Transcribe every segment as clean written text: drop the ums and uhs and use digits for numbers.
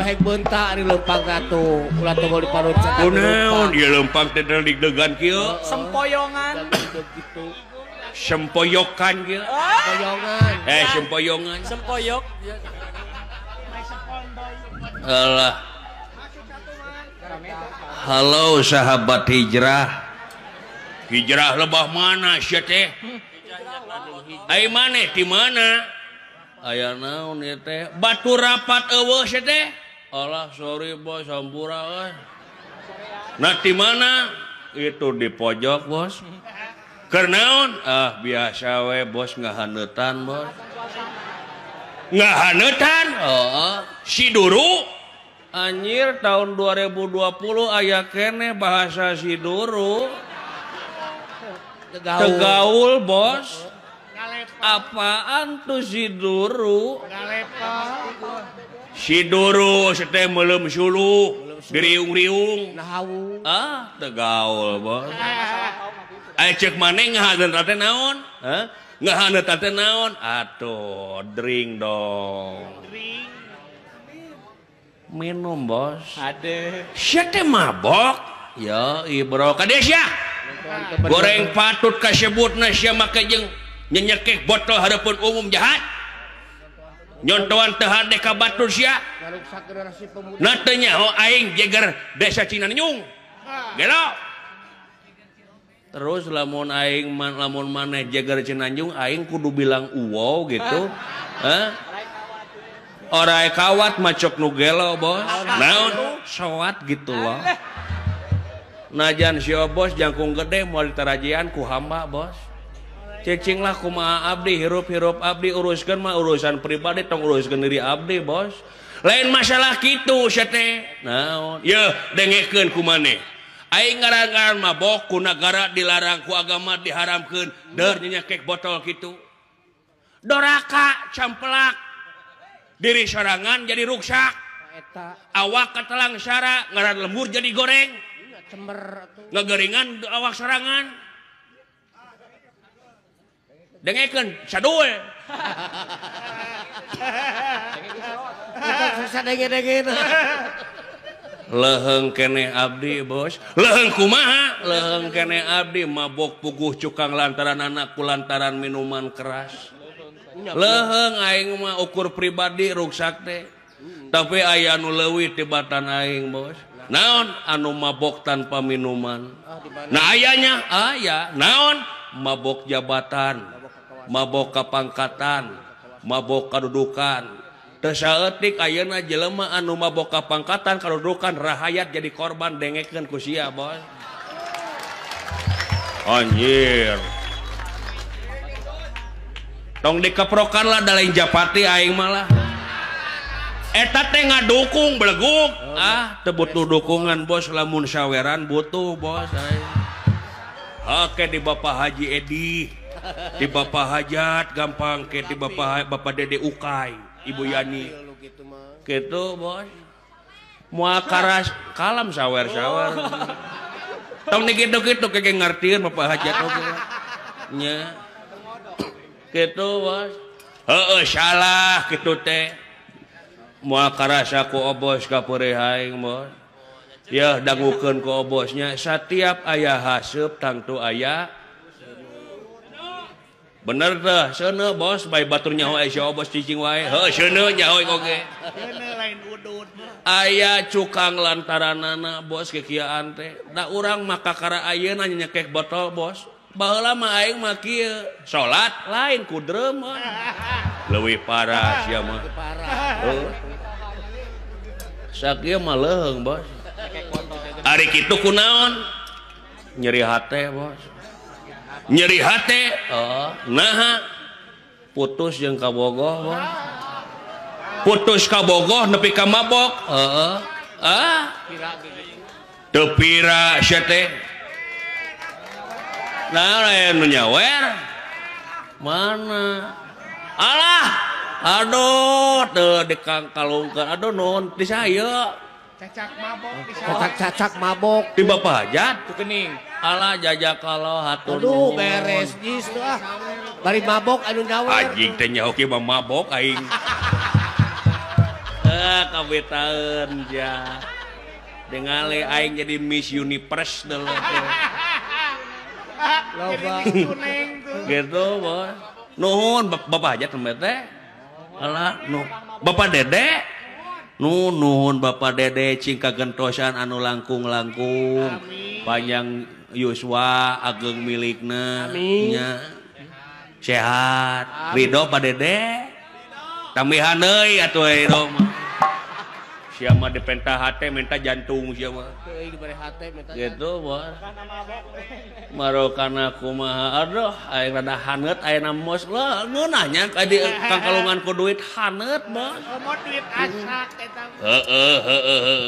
Baik bentak di lempang atuh ulah tongol di parut. Kunaon ieu lempang teh deg-degan kieu? Sempoyongan. Gitu. Sempoyokan kieu. Sempoyongan. Sempoyongan. Sempoyok. Alah. Halo sahabat hijrah. Hijrah lebah mana sia teh? Ai maneh di mana? Aya naon ieu teh? Batu rapat eueuh sia teh. Alah sorry bos hampura euy. Nah di mana? Itu di pojok bos. Keur naon? Ah biasa we bos ngahaneutan bos. Ngahaneutan? Heeh. Si Duru anjir tahun 2020 aya keneh bahasa si Duru. Tegaul bos. Apaan tuh si Duru? Si Duru teh meuleum suluh, diriung-riung. Ah, tegaul bos. Ai ceuk maneh ngahaneut teh naon? Hah? Ngahaneut teh naon? Atuh, drink dong. Minum bos. Ade. Sia teh mabok. Ya, ibro ka sia. Goreng patut kasebutna sia make jeung nyenyekek botol harapan umum jahat. Nyontoan teu hade ka batur sia. Na teu nyaho aing jeger desa Cinanyung. Gelo. Terus lamun aing lamun maneh jeger Cinanjung aing kudu bilang uwow gitu. Hah? Orai kawat macok nu gelo bos. Naon? Soat gitu loh. Najan si bos jangkung gede moal ditarajian ku hamba bos. Cicing lah kumaha abdi hirup-hirup abdi uruskeun mah urusan pribadi tong uruskeun diri abdi bos. Lain masalah kitu sia teh. Naon? Yeuh dengekeun ku maneh. Aing ngaran-ngaran mabok ku nagara dilarang ku agama diharamkeun deur nyekek botol kitu. Doraka campelak. Diri sorangan jadi ruksak. Awak katelang sara ngaran lembur jadi goreng. Ngegeringan awak sorangan. Dengekeun sadul. Leheng keneh abdi bos. Leheng kumaha? Leheng keneh abdi mabok puguh cukang lantaran anak ku lantaran minuman keras. Leheng aing mah ukur pribadi ruksak teh. Tapi aya anu leuwih tibatan aing bos. Naon anu mabok tanpa minuman? Nah ayanya aya naon? Mabok jabatan, mabok kapangkatan, mabok kadudukan. Teu saeutik ayeuna jelema anu mabok kapangkatan kadudukan rahayat jadi korban dengekeun ku sia bos. Anjir. Tong dikeprokan lah da lain japati aing malah. Eta teh ngadukung beleguk. Ah, teu butuh dukungan bos lamun saweran butuh bos aing. Oke di Bapak Haji Edi, di Bapak Hajat gampang ke di Bapak Bapak Dede Ukai, Ibu Yani. Gitu bos. Moal karas kalam sawer-sawer. Tong dikitu-kitu kege ngartieun Bapak Hajat oge. Nya. Gitu bos. Heueuh salah kitu teh. Moal karasa ku obos ka peurih aing bos. Ya dangukeun ku obosnya setiap aya haseup tangtu aya bener teh seuneu bos bae batur nyaho aya si obos cicing wae heuh seuneu nyaho oge seuneu lain udud aya cukang lantaranana bos kikiaan teh da urang mah kakara ayeuna nyekek botol bos baheula mah aing mah kieu salat lain ku dreumeun leuwih parah sia mah heuh sakieu mah leuheung bos. Ari kitu kunaon? Nyeri hate bos. Nyeri hate? Oh, naha putus jeung kabogoh bos. Putus kabogoh nepi ka mabok. Heeh. Ah. Teu pira sia teh. Nah, aya nu nyawer. Mana? Alah. Aduh, teu dikangkalungkeun. Aduh nuhun ti saya. Cacak mabok di cacak mabok di Bapak Hajat kening. Alah jajak kalau hatur. Aduh beres jis tuh ah. Bari mabok anu nyawer. Anjing teh nyaho kieu mah mabok aing. Kabetaeun ja. Dengali aing jadi Miss Universe deuleu teh. Loba. Gitu, bos. Nuhun Bapak aja tembe teh. Alah, nu Bapak Dede. Nu nuhun Bapak Dede cing kagentosan anu langkung-langkung. Panjang yuswa ageng milikna nya. Sehat. Ridho Pak Dede. Tambihan deui atuh ridho mah. Sia mah dipenta hate minta jantung sia mah. Gitu bos. Marokana kumaha aduh aing rada haneut ayeuna mos lah ngeunah nya ka di kangkalungan ku duit haneut bos. Komo duit asak eta. Heeh heeh.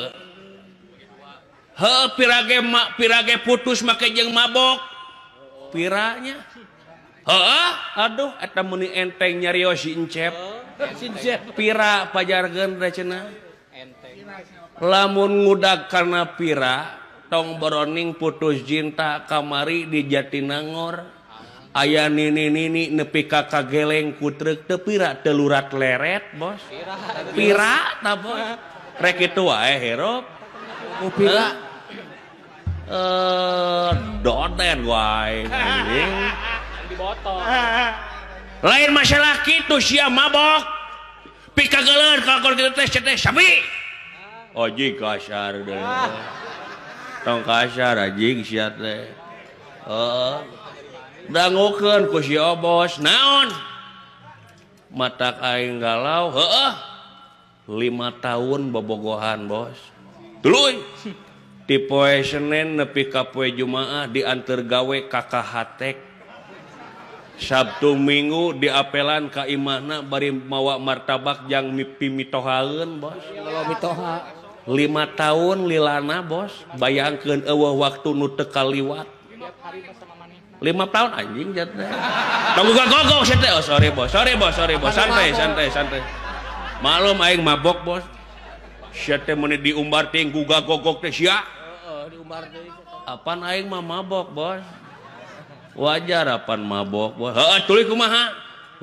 Heuh pirage pirage putus make jeung mabok. Piranya. Heeh aduh eta meuni enteng nyarios si Encep. Pira pajarkeun teh cenah. Lamun ngudag karena pira tong boroning putus cinta kamari di Jatinangor aya nini-nini nepi ka kageleng ku truk teu pira teu lurat leret bos pira ta bos rek kitu wae hirup ku pira doden wae lain masalah kitu sia mabok pikageuleun ka kitu teh teh sapi Oji kasar deh. Tong kasar anjing sia teh. Heeh. Dangukeun ku si Obos. Naon? Matak aing galau, heeh. 5 tahun bobogohan, Bos. Tuluy. Ti poe Senin nepi ka poe Jumaah dianteur gawe ka Kahatek. Sabtu Minggu diapelan ka imahna bari mawa martabak jang mimpi mitohaeun, Bos. Mitoha. 5 tahun lilana bos bayangkeun eueuh waktu nu teu kaliwat 5 tahun anjing jatna tong gogok sia teh. Oh sorry bos sorry bos sorry bos santai santai santai malum aing mabok bos sia teh meuni diumbar ting gugagogok teh sia heeh diumbar deui apan aing mah mabok bos wajar apan mabok bos heeh tuluy kumaha 5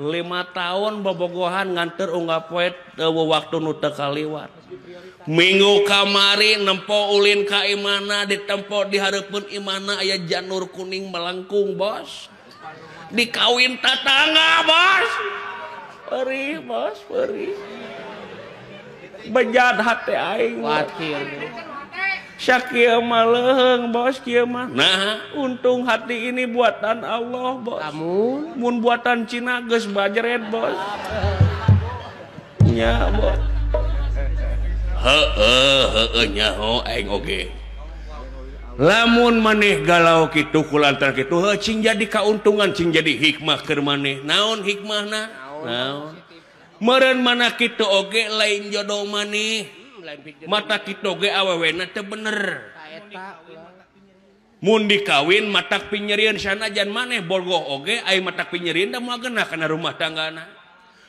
tahun bobogohan nganter unggal poe eueuh waktu nu teu kaliwat Minggu kamari nempo ulin ka imana ditempo di hareupeun imana aya janur kuning melengkung bos dikawin tatangga bos perih bos perih bejat hate aing kuatir sakieu mah leuheung bos kieu mah nah untung hati ini buatan Allah bos lamun mun buatan Cina geus bajret bos nya bos heeh heeh nyaho aing oge lamun maneh galau kitu kulantaran kitu heuh cing jadi kauntungan cing jadi hikmah keur maneh naon hikmahna naon meureun mana kitu oge lain jodoh maneh mata kitu oge awewena teu bener mun dikawin matak pinyerieun sanajan maneh bogoh oge aing matak pinyerieun da moal genah kana rumah tanggana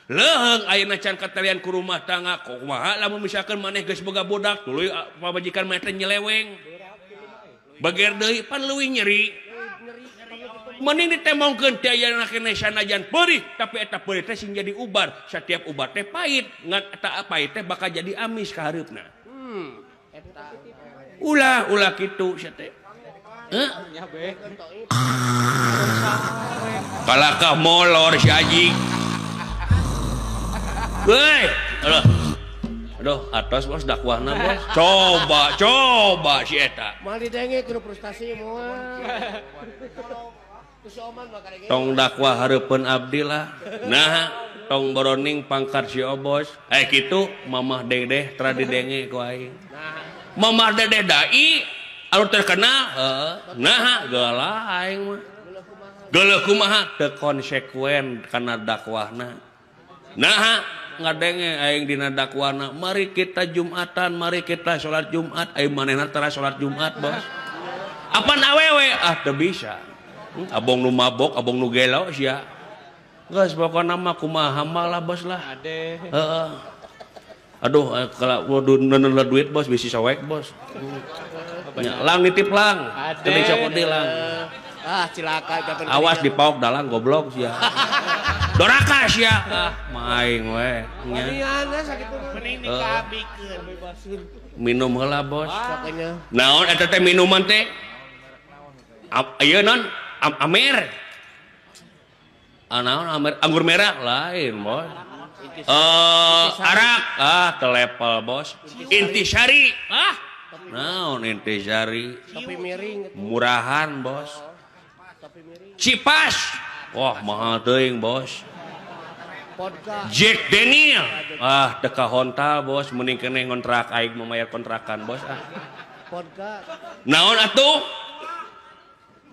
leuheung ayeuna can katalian ku rumah tangga kumaha lamun misalkan maneh geus boga budak tuluy pamajikan maneh teh nyeleweng bager deui pan leuwih nyeri mending ditemongkeun teh ayeuna keneh sanajan peurih tapi eta peurih teh sing jadi ubar satiap ubar teh pahit ngan eta pahit teh bakal jadi amis ka hareupna eta ulah ulah kitu sia teh kalakah molor si anjing. Hei, aduh, aduh, atas bos dakwahna bos. Coba, coba si eta. Mal didenge kudu frustasi moal. Tong dakwah hareupeun abdi lah. Nah, tong boroning pangkat si Obos. Kitu mamah dedeh tara didenge ku aing. Mamah dedeh dai anu terkenal, heeh. Nah, gelah aing mah. Geuleuh kumaha teu konsekuen kana dakwahna. Nah, ngadenge aing dina dakwana mari kita Jumatan, mari kita salat Jumat, aing manehna tara salat Jumat, bos. Apan awewe? Ah teu bisa. Abong nu mabok, abong nu gelo sia. Geus pokona mah kumaha mah lah bos lah. Heeh. Aduh, kalau neuneuh duit bos bisi soek bos. Lang nitip lang. Teu dicokot deui lang. Ah cilaka. Awas dipaok dalang goblok sia. Doraka sia. Ah, maing we. Mending dikabikeun. Minum heula bos. Naon eta teh minuman teh? Ieu non Amer. Ah naon Amer? Anggur merah lain bos. Arak ah telepel bos. Intisari. Ah naon Intisari? Topi miring. Murahan bos. Cipas. Wah mahal teuing bos. Jack Daniel. Ah teu kahontal bos, mending keneh ngontrak aing memayar kontrakan bos ah. Naon atuh?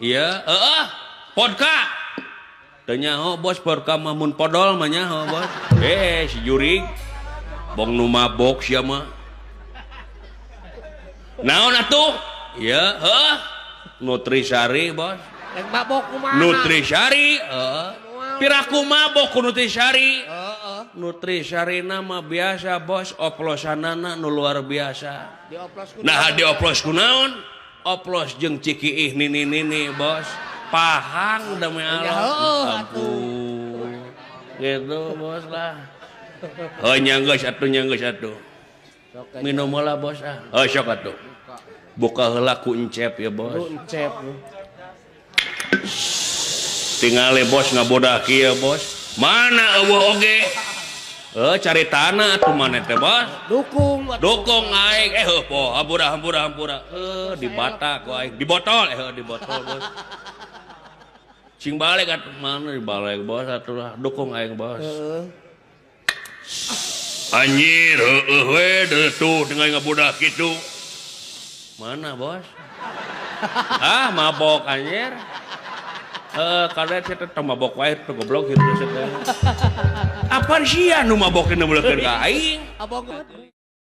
Iya, heeh. Vodka. Teu nyaho bos vodka mah mun podol mah nyaho bos. Si jurig. Bong nu mabok sia mah. Naon atuh? Iya, heeh. Nutrisari bos. Yang mabok kumaha? Nutrisari, heeh. Piraku mabok ku Nutrisari. Heeh. Nutrisari mah biasa bos, oplosanana nu luar biasa. Dioplos ku. Nah, dioplos ku naon? Oplos jeung cikiih nini-nini bos. Pahang demi Allah. Ampun. Gitu bos lah. Heuh nya geus atuh nya geus atuh. Minum heula bos ah. Heuh sok atuh. Buka heula ku encep ya bos. Ku encep. Tingali bos ngabodah kieu bos. Mana eueuh oge? Cari tanah atuh maneh teh bos. Dukung. Dukung aing. Heuh poh hampura hampura hampura. Di bata ku aing. Di botol di botol bos. Cing balik atuh mana di balik bos atuh lah. Dukung aing bos. Anjir heueuh we tuh dengan ngabodah kitu. Mana bos? Ah mabok anjir. Karena saya tetap mabok wae teu goblok gitu saya. Apaan sia nu mabokeun nu meulekeun ka aing? Abok.